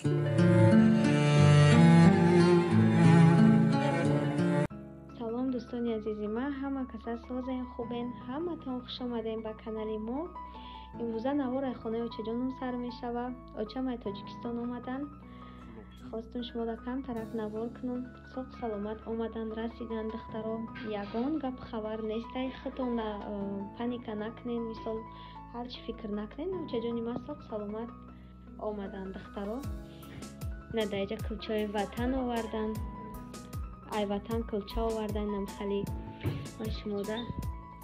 Салом, дӯстони азизи ман, ҳама каса созен, хубен, ҳаматон хуш омадем ба канали мо. Имрӯза навор ай хонаи очаҷонум сар мешава. Очам ай Тоҷикистон омадан. Хостум шумода камтарак навор кунам. Соғ саломат омадан, расидан, духтаро. Ягон гап хабар нестай. Худтон паника накунен, мисол ҳар чӣ фикр накунен. Очаҷони ман соғ саломат омадан, духтаро. На даиҷа кулчаи ватан овардан. Ай ватан кулча овардан, намхали ман шумода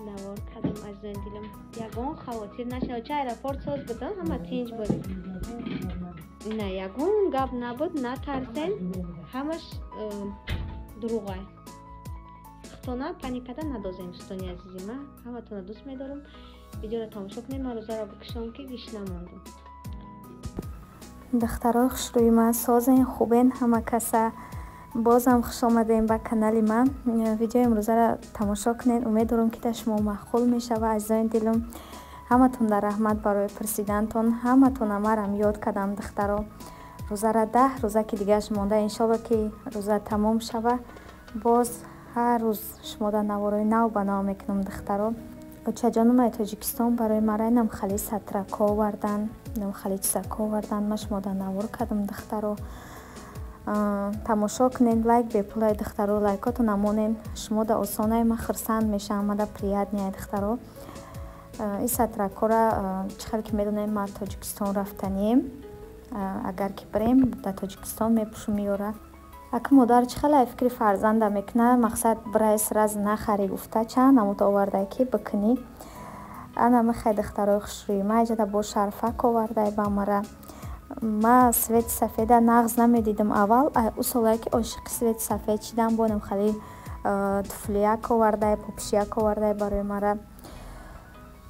навор кардам, азизони дилам. Ягон хавотир нашавад. Ча аэропорт соз буд, ҳама тинҷ буд. На ягон гап набуд, натарсен, ҳамаш дурӯғай. Худтона паникада надозем, дӯстони азизи ман. Ҳаматона дӯст медорам. Видеоро тамошо кунед, ман рӯзаро бикушам, ки гишна мондум. Духтарои хушрӯи ман, созен, хубен, ҳама каса. Бозам хуш омадем ба канали ман. Видеои имрӯзаро тамошо кунед. Умед дорам, ки дар шумо маъқул мешава, азизони дилам. Ҳаматон дар раҳмат барои пурсидантон. Ҳаматона марам ёд кардам, духтаро. Рӯзара 10 рӯза ки дигааш монда, иншолло ки рӯза тамом шава. Боз ҳар рӯз шумода наворои нав ба нав мекунам, духтаро. Очаҷонум ай Тоҷикистон барои мара намхали сатрако овардан, намхали чизако овардан. Ман шумода навор кардам, духтаро. Тамошо кунед, лайк бепулай, духтаро, лайкотон намонен. Шумода осонай, ман хурсанд мешавам, мада приятный, духтаро. Ин сатракора чӣ хел ки медонем, ман Тоҷикистон рафтанием. Агар ки бирем, дар Тоҷикистон мепӯшум меёра. Ака модар чӣ хел ай фикри фарзанда мекунад, мақсад бирай сразу нахарӣ гуфта, чанд намуд овардай ки бикунӣ. Ана мехай, духтарои хушрӯи ман, иҷода бо шарфак овардай ба мара. Ма цвети сафеда нағз намедидам аввал, ӯ солае ки ошиқи цвети сафед шидам, бонам хали туфлияк овардай, пупшияк овардай барои мара.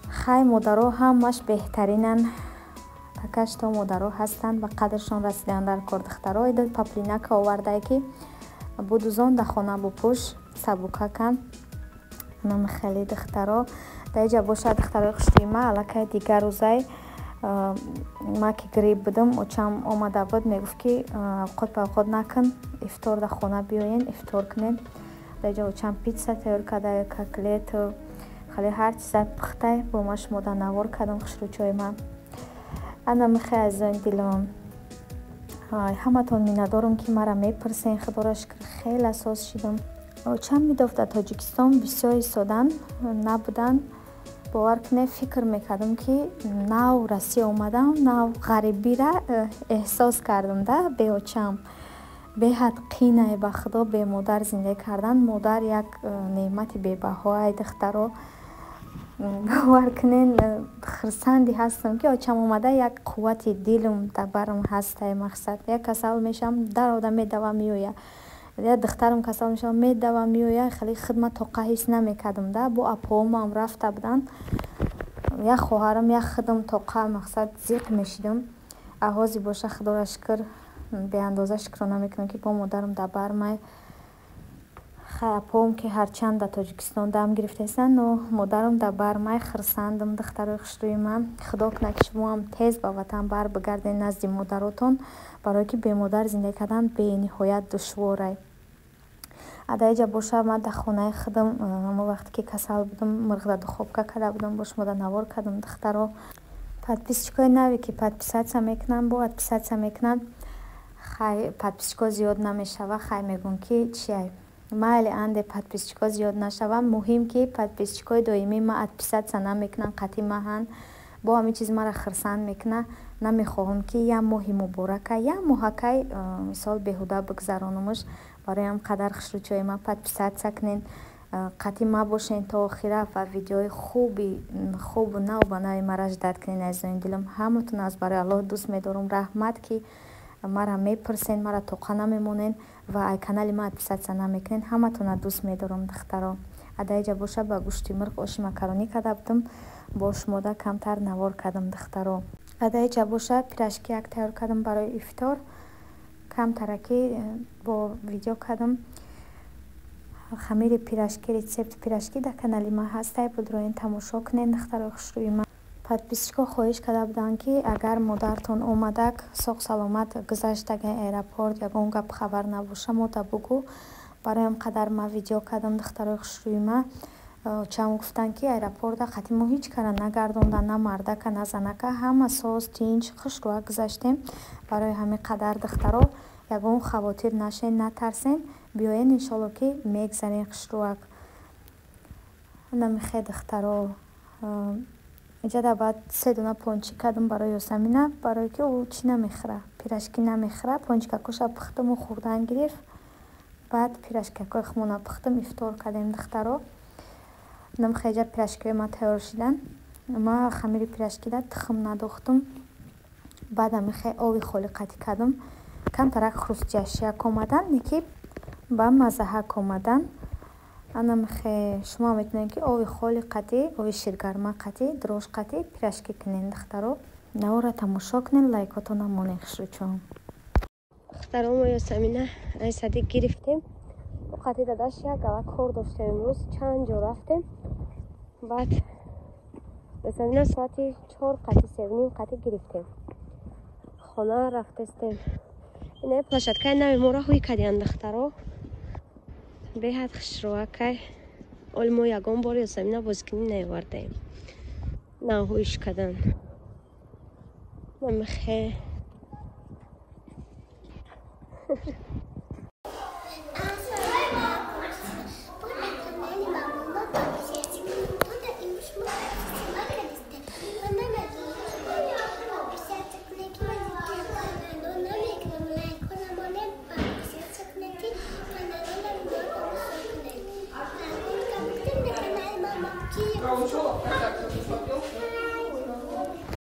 Хай, модаро ҳамаш беҳтаринанд. Такаш то модаро ҳастанд, ба қадршон расидан дар кор, духтаро. Ида паплинака овардай, ки будузон да хона бупӯш, сабукакан. Ана хеле, духтаро. Дар иҷа бошад, духтарои хушрӯи ман, аллакай дигар рӯзай ма ки грипп будам, очам омада буд, мегуфт, ки авқот ба авқот накун, ифтор дар хона биёен, ифтор кунем. Дар иҷа очам питса тайёр карда, котлет, хеле ҳар чиза пухтай, бо ма шумода навор кардам, хушрӯчои ман. Ана михай, азизони дилам, ҳаматон миннатдорам, ки мара мепурсен. Худоро шукр, хеле соз шидам. Очам медофт, дар Тоҷикистон бисёр истодан набуданд. Бовар кунед, фикр мекардам, ки нав Россия омадам, нав ғарибира эҳсос кардам да беочам. Беҳад қинае, ба худо, бемодар зиндагӣ кардан. Модар як неъмати бебаҳоай, духтаро. Бовар кунед, хурсанде ҳастам, ки очам омада, як қуввати дилам дар барам ҳастай. Мақсад, як касал мешавам, дарода медавам, меоя, як духтарам касал мешавам, медавам, меоя. Хеле хидмат тоқа ҳис намекардам да. Бо апоомам рафта буданд, як хоҳарам, як худам тоқа, мақсад, зиқ мешидам. Аҳози боша, худоро шукр, беандоза шукрона мекунам, ки бо модарам дар бармай. Хай, апоом ки ҳарчанд дар Тоҷикистон дам гирифтаистанд, но модарам дар бармай, хурсандам, духтарои хушрӯи ман. Худо кунад, ки шумоам тез ба ватан бар бигардед назди модаротон, барое ки бемодар зиндагӣ кардан бениҳоят душворай. Адаиҷа боша, ман дар хонаи худам ҳамон вақте ки касал будам, мурғ дар духовка карда будам, бо шумода навор кардам, духтаро. Подписчикои наве ки подписаться мекунанд, бо отписаться мекунанд. Хай, подписчико зиёд намешава. Хай, мегӯм, ки чиай, майли, анде подписчико зиёд нашава, муҳим ки подписчикои доимии ма отписаться намекунанд, қатъи маҳанд. Бо ҳамин чиз мара хурсанд мекунад. Намехоҳам, ки як моҳи муборака, як моҳакай, мисол, беҳуда бигзаронамш. Барои ҳам қадар хушрӯчои ман подписаться кунед, қатъи ма бошед то охира ва видеои хуби хубу нав ба нави мара ждать кунед, азизони дилам. Ҳаматон аз барои Аллоҳ дӯст медорам. Раҳмат, ки мара мепурсен, мара тоқа намемонед ва ай канали ман отписаться намекунед. Ҳаматона дӯст медорам, духтаро. Адаиҷа боша, ба гӯшти мурғ оши макаронӣ карда будам, бо шумода камтар навор кардам, духтаро. Адаиҷа боша, пирожки як тайёр кардам барои ифтор, камтараки бо видео кардам. Хамири пирожки, рецепти пирожки дар канали ман ҳастай, будроин тамошо кунед, духтарои хушрӯи ман. Подписчикҳо хоҳиш карда буданд, ки агар модартон омадак, соғ саломат гузаштага аэропорт, ягон гап хабар набоша, мода бугӯ. Барои ҳам қадар ма видео кардам, духтарои хушрӯи ма. Очаам гуфтанд, ки аэропорта қати мо ҳеҷ кара нагардондан, на мардака, на занака, ҳама соз, тинч, хушрӯак гузаштем. Барои ҳамин қадар, духтаро, ягон хавотир нашен, натарсен, биёен, иншолло, ки мегзарен хушрӯак. Намихе, духтаро, иҷада баъд се дона пончик кардам барои Ёсамина, барое ки ӯ чӣ намехӯра, пирожки намехӯра. Пончикакоша пухтаму хӯрдан гирифт. Баъд пирожкакои хумона пухтам, ифтор кардем, духтаро. Намхеҷа пирожкиҳои ма тайёр шидан. Ма хамири пирожкида тухм надохтум. Баъд амихе ови холӣ қатӣ кардам, камтарак хрустящияк омадан, неки ба маззаҳак омадан. Анамихе шумо метавонед, ки ови холи қатӣ, ови ширгарма қатӣ, дрожжи қатӣ пирожки кунед. Духтаро, навора тамошо кунед, лайкотона монед, хушрӯчон. Духтаро, мо Ёсамина ай садик гирифтем. Қати дадаш як гала кор доштем, имрӯз чанд ҷо рафтем. Баъд Ёсамина соати 4 қати, 3:30 қати гирифтем, хона рафтестем. Ина площадкаи нави моро ҳуй кардиян, духтаро, беҳад хушрӯакай. Оли мо ягон бор Ёсамина бозикунӣ наовардаем, нав ҳуйш кардан. Намихе.